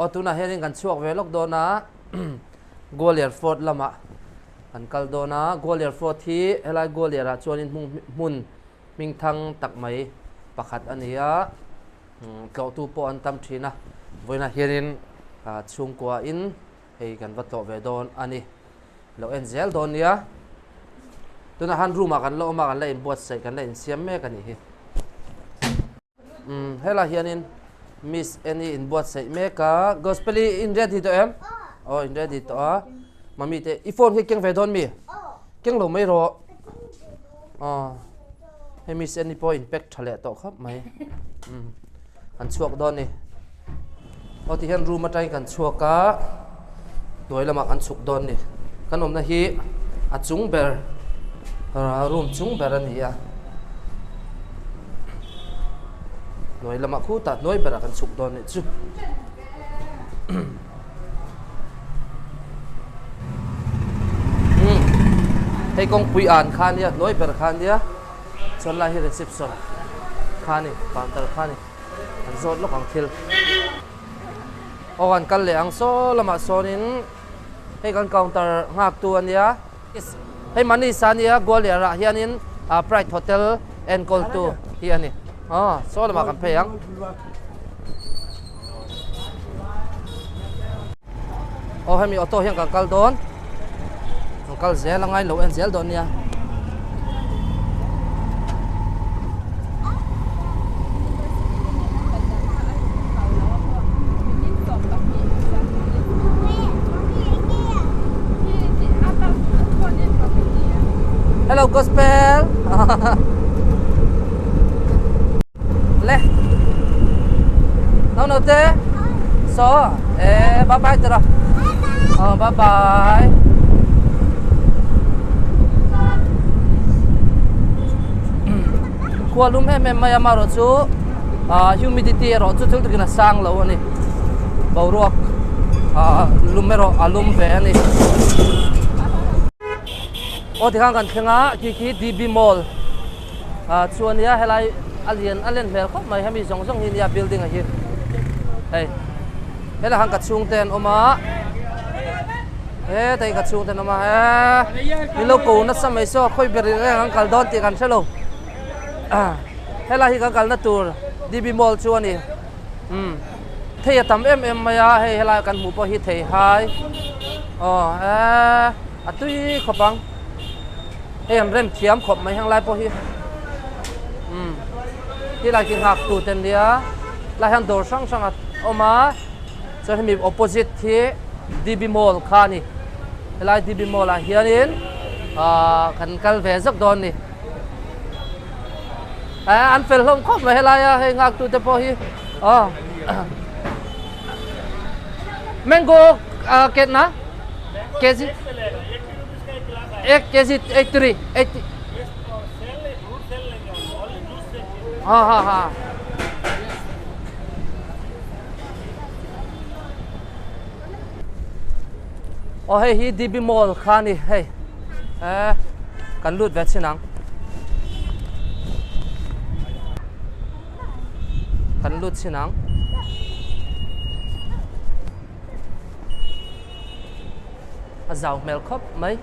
Aw tunah hianin kan chhuak ve lawk dawn a, Gwalior Fort lamah kan kal dawn a. Gwalior Fort hi helai Gwalior ah chuanin hmun hmingthang tak mai pakhat a ni a, tlawhtu pawh an tam thin a. Vawiinah hianin chhungkua in hei kan va tlawh ve dawn a ni. Lo en zel dawn nia. Tunah han room ah kan la awm a, kan la inbuatsaih, kan la insiam mek a nih hi. Umm helai hianin Miss Annie inbuatsaih mek a, Gospel i in ready tawh em? Aw in ready tawh a. Mummy te i phone hi keng ve dawn mi? Keng lo mai rawh. Aw hei Miss Annie pawh in pack tha leh tawh khawp mai. Umm an chhuak dawn ni. Aw ti hian room atangin kan chhuak a, hnuai lamah kan chhuk dawn ni. Kan awmna hi a chung ber room chung ber a ni a. Hnuai lamah khutah hnuai berah kan chhuk dawn nih chu. Hei kawngpui an kha nia hnuai ber kha nia chuan lai hi reception kha ni counter kha ni. An zawt lawk ang thil. Aw an kal leh ang saw lamah sawnin hei kan counter nghak tu a nia. Hei Manish a nia Gwalior ah hianin Pride Hotel enkawl tu hi a ni. Aw saw lamah kan phei ang. Aw hemi auto hian kan kal dawn. Kan kal zel a ngai lo en zel dawn nia. Hello gospel. Le. No no te. So, eh bye bye tara. Oh bye bye. Khua lum em em mai a marawh chu ah humidity erawh chu thil takin a sang lo a ni. Boruak ah lum erawh a lum ve a ni. Aw tikhan kan thleng a khi khi DB Mall ah chu a nia helai a lian a len hmel khawp mai hemi zawng zawng hi nia building a hi hei helai khan ka chhungte an awm a hetai ka chhungte an awm a he min lo ko nasa mai saw khawi ber in reng an kal dawn tih kan hre lo helai hi kan kalna tur DB Mall chu a ni umm thei a tam em em mai a hei helai kan hmuh pawh hi theihai aw eee a tui khawp ang. Hei an rem thiam khawp mai heng lai pawh hi umm ti lai khi nghak tu te an nia lai hian dawr hrang hrang a awm a chuan hemi opposite hi D B mall kha a ni helai D B mall ah hianin ahh kan kal ve zawk dawn a ni eh an fel hlawm khawp mai helaia hei nghak tu te pawh hi aw mango ah ketna kg. Ek kg 83 80 Ha ha ha. Aw hei hi DB Mall kha ni hei eh kan lut ve chin ang. Kan lut chin ang. A zau hmel khawp mai.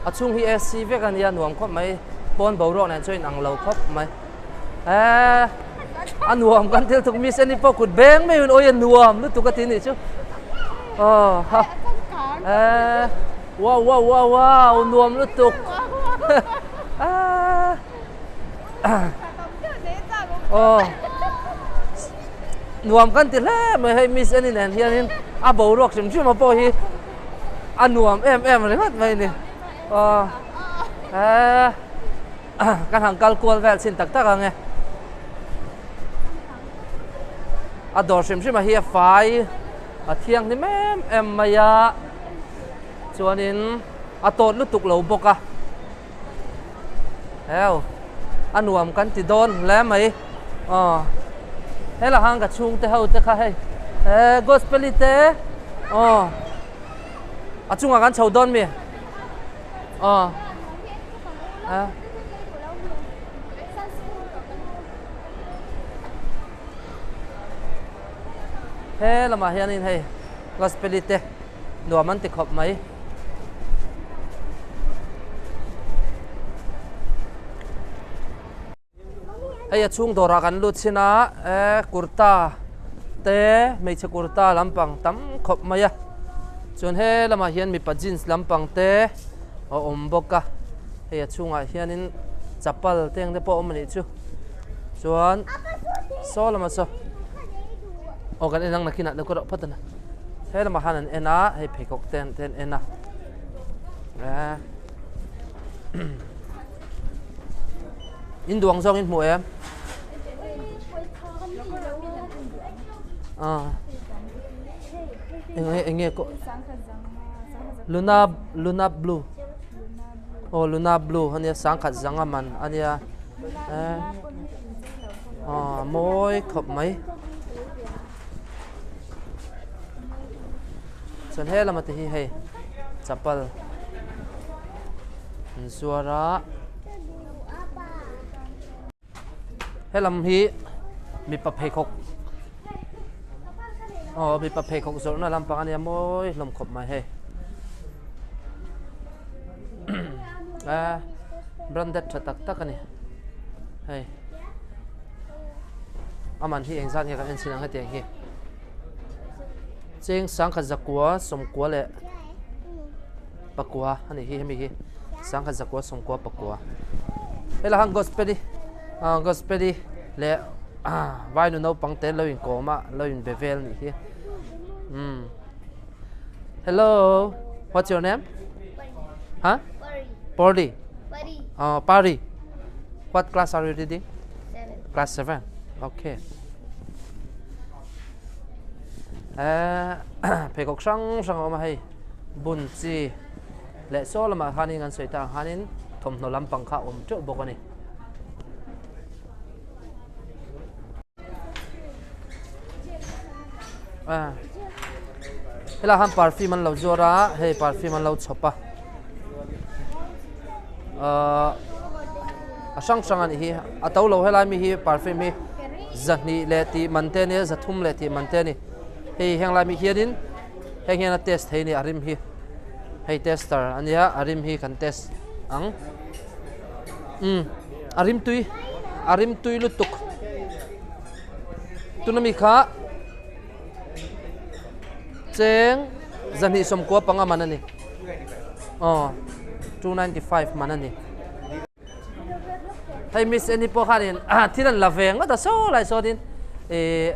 A chhung hi AC vek a nia nuam khawp mai. Pawn boruak nen chuan inang lo khawp mai. Eee a nuam kan thil thuk miss ani pawh kut beng mai in awi a nuam lutuk a ti nih chu. Aw ha eee wow wow wow wow nuam lutuk. Eee. Aw nuam kan ti hle mai hei miss en nen hianin a boruak hrim hrim a pawh hi a nuam em em ringawt mai a ni aw eee kan han kal kual vel chhin tak tak ang e a dawr hrim hrim a hi a fai a thianghlim em em mai a chuanin a tawt lutuk lo bawk a. Heu a nuam kan ti dawn hle mai aw helai khan ka chhungte ho te kha hei eh gospel i te aw a chungah kan chho dawn mi aw a. He lamah hianin hei Gospeli te nuam an ti khawp mai. Hei a chhung dawrah kan lut chhin a, e kurta te hmeichhe kurta lampang tam khawp mai a, chuan he lamah hian mipa jeans lampang te a awm bawk a, hei a chhungah hianin chapal te ang te pawh a awm a nih chu, chuan saw lamah saw aw kan en ang nakinah lo ka rawh phawt a ni, he lamah khan an en a, hei pheikhawk te an en a, e. In duang zawng in hmu em? Ah. Enge enge ko Luna Luna Blue. Oh Luna Blue ania sangkhat zanga man ania. Eh. Ah mawi khawp mai. Chuan he lama te hi hei chapal an zuar a helam hi mipa pheikhawk aw mipa pheikhawk zawrhna lampang ania mawi hlawm khawp mai hei a branded tha tak tak a ni hei. A man hi engzat nge kan en chin ang hetiang hi. Cheng sangkhat zakua sawmkua leh pakua a nih hi hemi hi sangkhat zakua sawmkua pakua. Helai han gospel hi ah gospel hi leh ah vai nu naupang te lo inkawm a lo inbe vel a nih hi umm hello what's your name? Huh? Pori. Oh, Pari. What class are you reading? Seven. Class 7. Okay. Eh, pheikhawk hrang hrang a awm a hei bun chi leh saw lamah khanin an sawi ta ang khanin thawmhnaw lampang kha a awm teuh bawk a ni. Ah. Helai han perfume an lo zuar a, hei perfume an lo chhawp a. Ah, a hrang hrang a nih hi. A to lo helai mi hi perfume hi zahnih leh tih man te ania, zathum leh tih man te a ni. Hei heng lai mi hianin heng hian a test thei a ni a rim hi. Hei tester a nia, a rim hi kan test ang. Umm a rim tui a rim tui lutuk tuna mi kha cheng zahnih sawmkua panga man a ni aw 295 man a ni hei miss eni pawh khanin thil an la ve ngawt a saw lai sawtin ih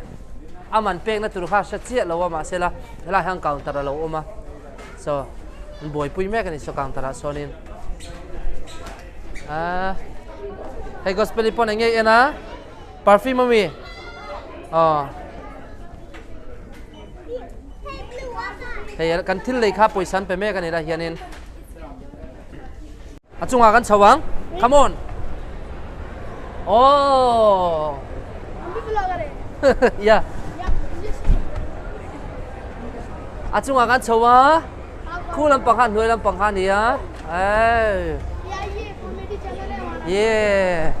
a man pekna tur kha hre chiah lo a mahse la helai hian counter a lo awm a. Saw an buaipui mek a ni saw counter ah sawnin ah hei gospel pawn eng nge en a perfume ami aw hei kan thil lei kha pawisa an pe mek a ni la hianin a chungah kan chho ang come on oh yeah a chungah kan chho a khu lampang kha hnuai lampang kha ania ei yeah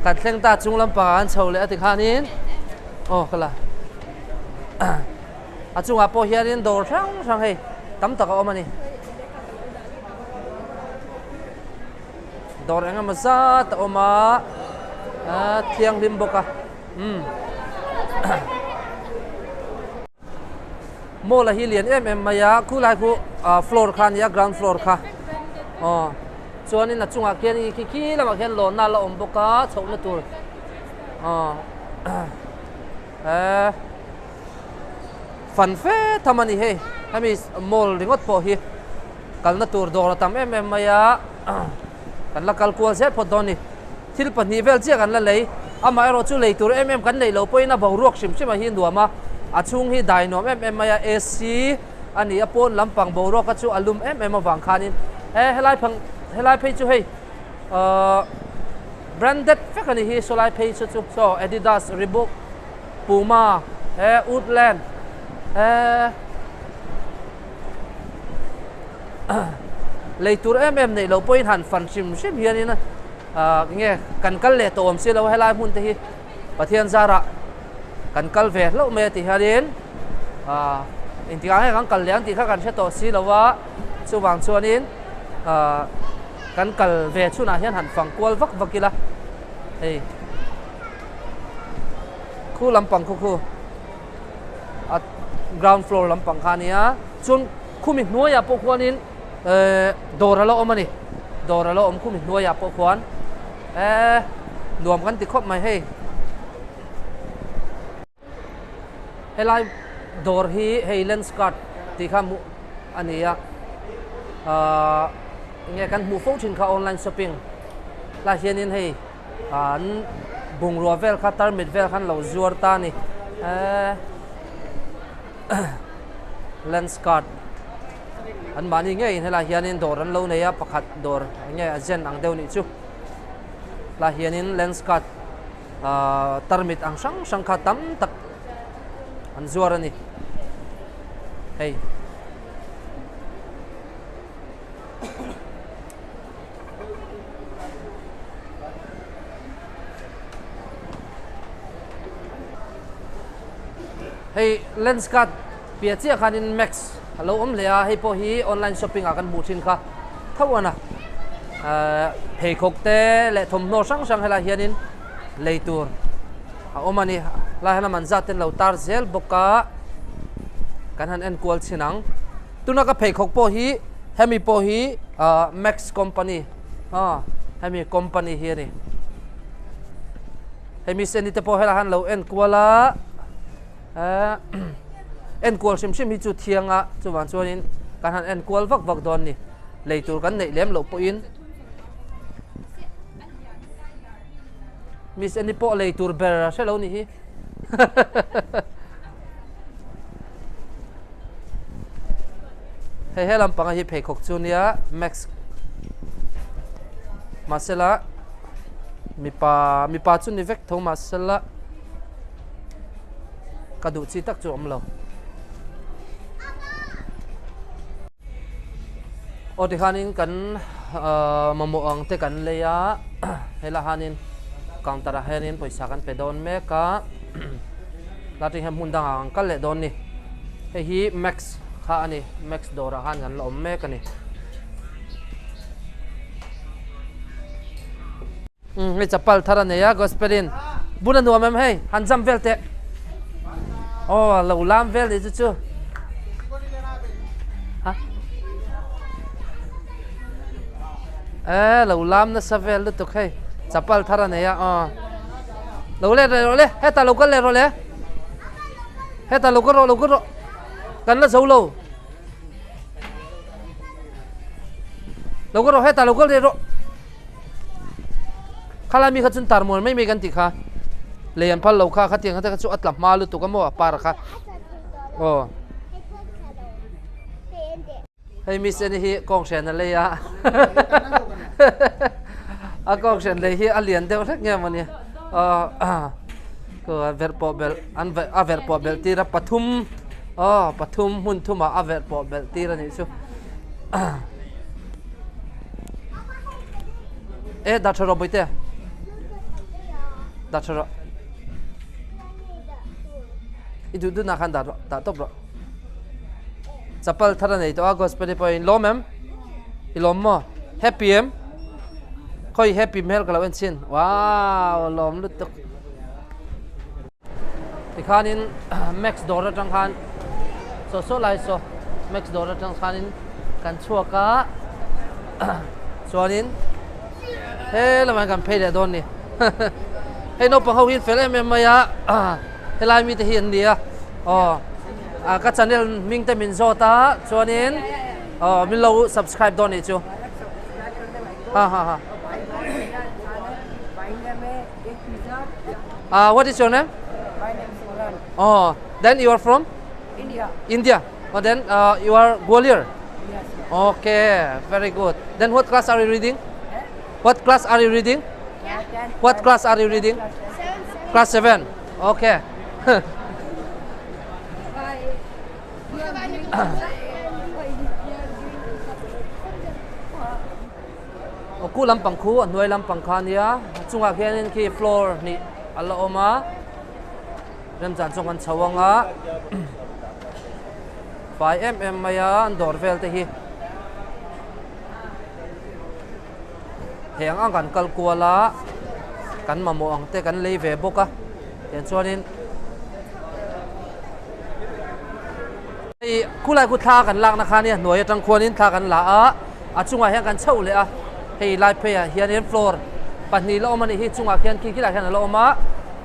kan thleng ta chung lampang ah kan chho leh a ti khanin oh kala A chungah pawh hianin dawr hrang hrang hei tam tak a awm a ni. Dawr eng emaw zat a awm a, a thianghlim bawk a umm mall a hi lian em em mai a khulai khu ah floor kha a nia ground floor kha aw chuanin a chungah khian khi khi lamah khian lawnna a la awm bawk a chhohna tur aw eh. Fan fe tham a ni hei, hemi mall ringawt pawh hi kalna tur dawr a tam em em mai a, kan la kal kual zel phawt dawn a ni. Thil pahnih vel chiah kan la lei, amaherawh chu lei tur em em kan neih loh pawhin a boruak hrim hrim a hi nuam a, a chhung hi dai nuam em em mai a, AC a ni a, pawn lampang boruak a chu a lum em em avang khanin he helai phang helai phei chu hei ahh branded vek a ni hi sawlai phei chu chu saw Adidas, Reebok. Puma he Woodland he lei tur em em neih loh pawhin han fan hrim hrim hianin ah enge kan kal leh tawh awm si lo helai hmun te hi Pathian zarah kan kal ve hlauh mai a ti hianin. Ahh engtikah nge kan kal leh ang tih kha kan hre tawh si lo a, chuvang chuanin ahh kan kal ve chhunah hian han fang kual vak vak ila hei khu lampang khu khu a ground floor lampang kha a nia chuan khumi hnuaiah pawh khuanin ehh dawr a la awm a ni dawr a la awm khumi hnuaiah pawh khuan ehh nuam kan ti khawp mai hei. Helai dawr hi hei lens card tih kha hmuh a ni a ahh enge kan hmuh fo thin kha online shopping lai hianin hei an bungrua vel kha tarmit vel khan lo zuar ta a ni eee lens card an mahni ngeiin helai hianin dawr an lo nei a pakhat dawr enge a zen ang deuh nih chu lai hianin lens card. Ahh tarmit ang hrang hrang kha tam tak an zuar a ni hei. Hei lens card piah chiah khanin max a lo awm hle a hei pawh hi online shopping ah kan hmuh thin kha tho a na ahh pheikhawk te leh thawmhnaw hrang hrang helaiah hianin lei tur a awm a ni lai hian a man zat te an lo tar zel bawk a kan han en kual chhin ang tuna ka pheikhawk pawh hi hemi pawh hi ahh max company aw hemi company hi a ni. Hei miss Annie te pawh helaiah hian lo en kual a ehh en kual hrim hrim hi chu thiang a chuvang chuanin kan han en kual vak vak dawn a ni lei tur kan neih lem loh pawhin miss Annie pawh lei tur ber a hre lo ni hi hei he lampanga hi pheikhawk chu nia max mahsela mipa mipa chu ni vek tho mahsela ka duh chi tak chu a awm lo aw tikhanin kan ahh mamawh ang te kan lei a helaiah hianin counter ah hianin pawisa kan pe dawn mek a. Tah hian hmun dangah an kal leh dawn ni. Hei hi Max kha a ni. Max dawrah khan kan la awm mek a ni. Umm hei chapal thar a nei a gospelin bun a nuam em hei han jump vel teh. Aw lo lam vel ni chu chu. Ha? Eh lo lam nasa vel lutuk hei chapal thar a nei a aw. Lo let leh rawh le, hetah lo kal leh rawh le. Hetah lo kal rawh, lo kal rawh. Kan la zo lo. Lo kal rawh, hetah lo kal leh rawh. Khalai mi kha chun tar mual mai mai kan tih kha. Lei an phal lo kha, khatiang kha te kha chu a tla hma lutuk a maw a par kha. Aw. Hei Miss Annie hi kawnghren a lei a a kawnghren lei hi a lian deuh hlek nge mawni aw verh pawh belh an a verh pawh belh tir a pathum aw pathum hmun thumah a verh pawh belh tir a nih chu e dah tha rawh bawihte dah tha rawh i duh duh nah khan dah rawh dah tawp rawh. Chapal thar a nei tawh a gospel hi pawhin lawm em i lawm maw happy em khawi happy hmel ka lo en chhin wow lawm lutuk tikhanin max dawr atang khan saw saw lai saw max dawr atang khanin kan chhuak a chuanin he lamah kan phei leh dawn ni hei naupang ho hi an fel em em mai a helai mite hi an ni a aw. Ah ka channel hming te min zawt a chuanin aw min lo subscribe dawn nih chu ha ha ha Ah what is your name? My name is Imran. Oh, then you are from? India. India. Oh, then uh, you are Gwalior? Yes. Okay, very good. Then what class are you reading? Eh? What class are you reading? Yeah. What class are you reading? Class Class 7. Okay. Aw khu lampang khu a hnuai lampang kha a nia a chungah khianin khi floor hnih a la awm a remchan chuan kan chho ang a. Fai em em mai a an dawr vel te hi. Heng ang kan kal kual a kan mamawh ang te kan lei ve bawk a tiang chuanin hei khulai khu thla kan lakna kha nia hnuai atang khuanin thla kan la a a chungah hian kan chhoh leh a hei lai pheiah hianin floor pahnih la awm a nih hi chungah khian khi khilaiah khian a la awm a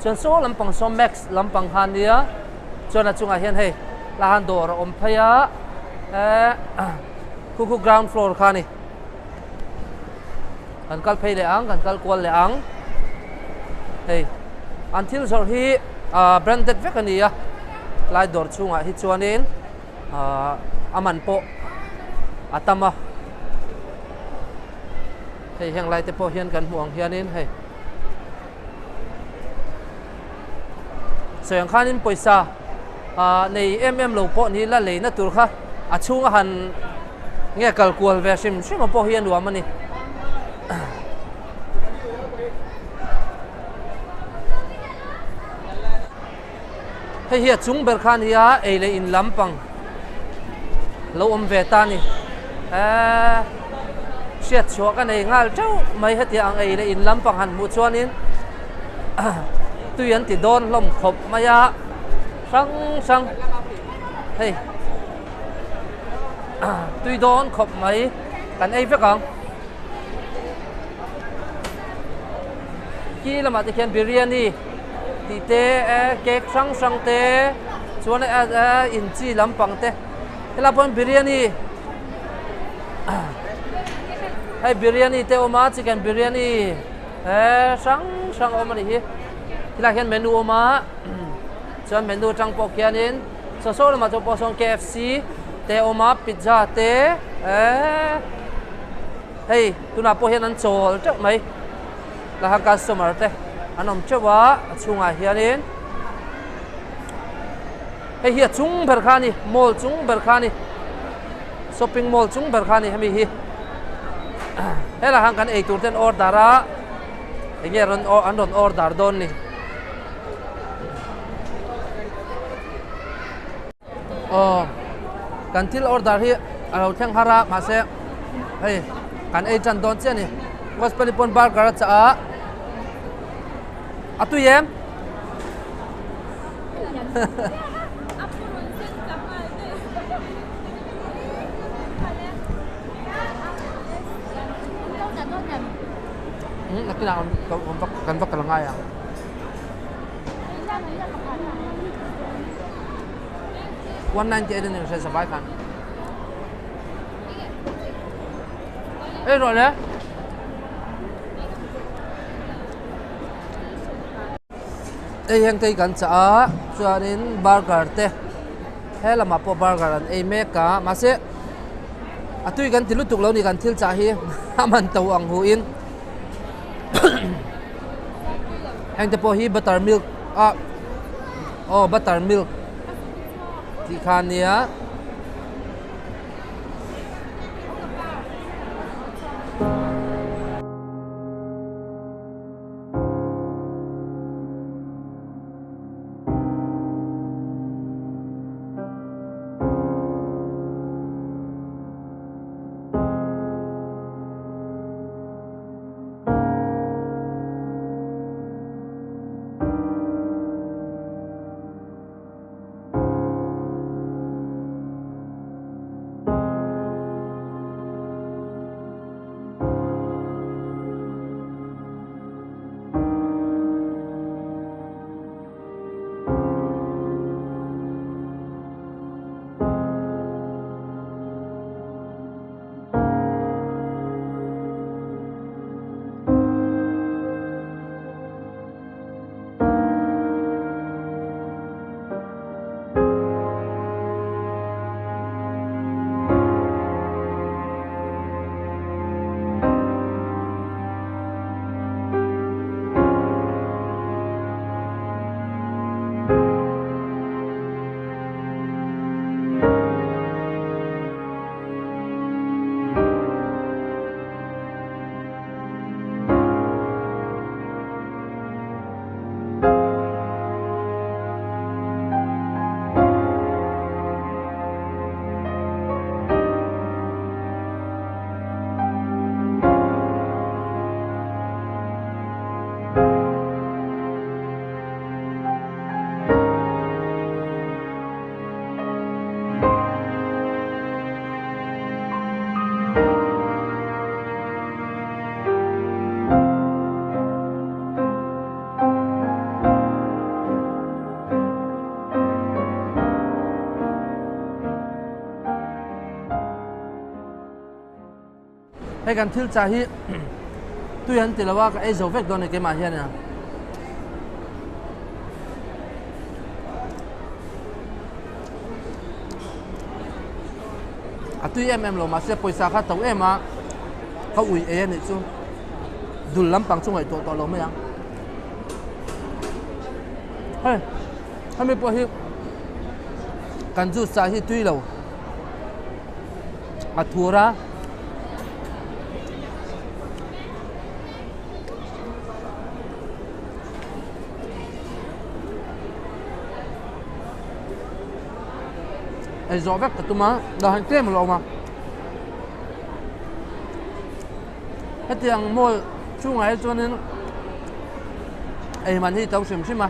chuan saw lampang saw max lampang kha nia chuan a chungah hian hei la han dawr a awm phei a eh khu khu ground floor kha a ni. Kan kal phei leh ang, kan kal kual leh ang. Hei, an thil zawrh hi ah branded vek a ni a, lai dawr chhungah hi chuanin ah a man pawh a tam a. Hei heng lai te pawh hian kan hmuh ang hianin hei sawi ang khanin pawisa ah nei em em lo pawh ni la leina tur kha a chhunga han nge kal kual ve hrim hrim ang pawh hi a nuam a ni. Hei hi a chung ber khan hi a ei leh in lampang lo awm ve ta a ni. Eee hriat chhuah ka nei nghal teuh mai hetiang ang ei leh in lampang han hmuh chuanin tui an ti dawn hlawm khawp mai a hrang hrang hei tui dawn khawp mai kan ei vek ang. Khi lamah te khian biryani tih te cake hrang hrang te chuan in chi lampang te helai pawh hian biryani hei biryani te a awm a chicken biryani hrang hrang a awm a nih hi helaiah hian menu a awm a chuan menu atang pawh khianin saw saw lamah chuan pawh sawn kfc te a awm a pizza te ehh hei tunah pawh hian an chawl teuh mai. Laha customer te an awm teuh a a chhungah hianin hei hi a chung ber kha a ni mall chung ber kha a ni shopping mall chung ber kha a ni hemi hi helaiah hian kan eitur te an order a eng nge rawn an rawn order dawn ni. Aw kan thil order hi a lo thleng har a mahse hei kan ei tan dawn chiah a ni gospel pawn burger a chah a a tui em nakinah kan va kal ngai ang. 198 a ni hre zavai khan ei rawh le ei heng te hi kan chah a chuanin burger te he lamah pawh burger an ei mek a mahse a tui kan ti lutuk lo ni kan thil chah hi a man to ang hu in. Heng te pawh hi butter milk a aw butter milk tih kha a nia. Hei kan thil chah hi tui an ti lo a, ka ei zo vek dawn a ni keimah hian a. A tui em em lo mahse pawisa kha to em a, ka ui ei a nih chu. Dul lampang chu ngaihtuah tawh lo mai ang. Hei, hemi pawh hi kan juice chah hi tui lo. A thur a. Ei zawh vek ka tum a, dah han tlem a lo awm a. Hetiang mall chungah hi chuanin ei man hi to hrim hrim a,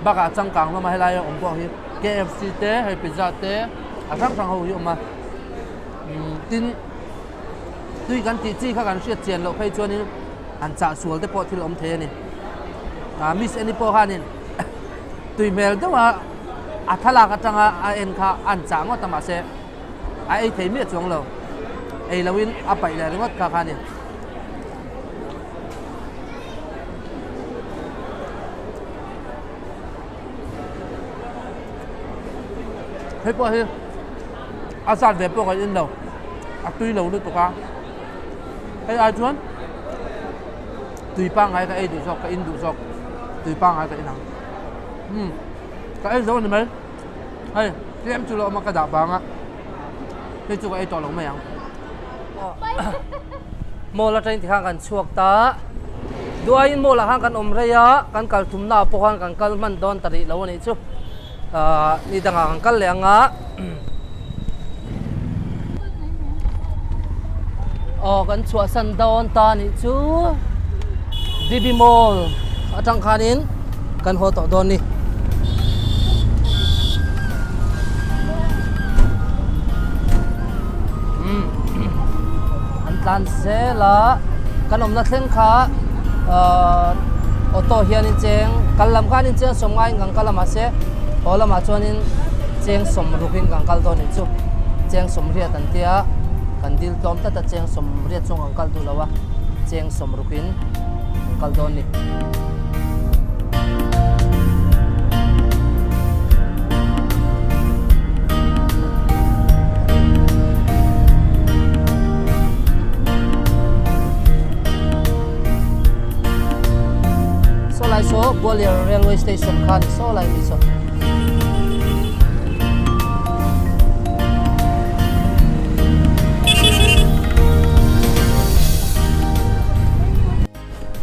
bakah changkang hlawm a helai a awm pawh hi KFC te hei pizza te a hrang hrang ho hi a awm a umm tin tui kan tih chi kha kan hriat chian loh phei chuanin han chah sual te pawh thil awm thei a ni ah miss Annie pawh khanin tui hmel deuh a a thlalak atanga a en kha a an chah ngawt a mahse a ei thei miah chuang lo ei loin a paih leh ringawt kha kha a ni. Hei pawh hi a zat ve pawh kan in lo a tui lo lutuk a hei ai chuan tui pangngai ka ei duh zawk ka in duh zawk tui pangngai ka in ang umm ka ei zo a ni mai hei tlem chu la awm a ka dah vang a hei chu ka ei tawh lo mai ang. Mall atangin tikhan kan chhuak ta. Duaiin mall ah khan kan awm rei a, kan kal thumna ah pawh khan kan kal hman dawn ta rih lo a nih chu. Ahh ni dangah kan kal leh ang a. Aw kan chhuahsan dawn ta a nih chu. DB Mall atang khanin kan haw tawh dawn ni. An tlan zel a, kan awmna thleng kha ahh auto hianin cheng kal lam khanin cheng sawm ngaiin kan kal a mahse haw lamah chuanin cheng sawm rukin kan kal dawn anih chu cheng sawmriat an tia kan dil tlawm tlat a cheng sawmriat chuan kan kal duh lo a cheng sawm rukin kan kal dawn a ni. Saw lai saw Gwalior railway station kha a ni saw lai mi saw.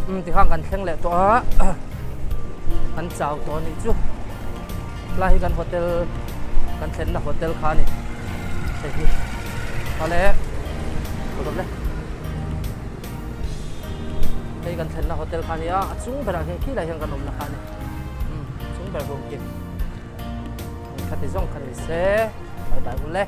Umm tikhan kan thleng leh tawh a kan chau tawh a nih chu helai hi kan hotel kan thlenna hotel kha a ni hei hi awle hei kan thlenna hotel kha a ni a a chung berah hian khilai hian kan awmna kha a ni umm a chung ber room khi khati zawng kha ni se bye bye ule.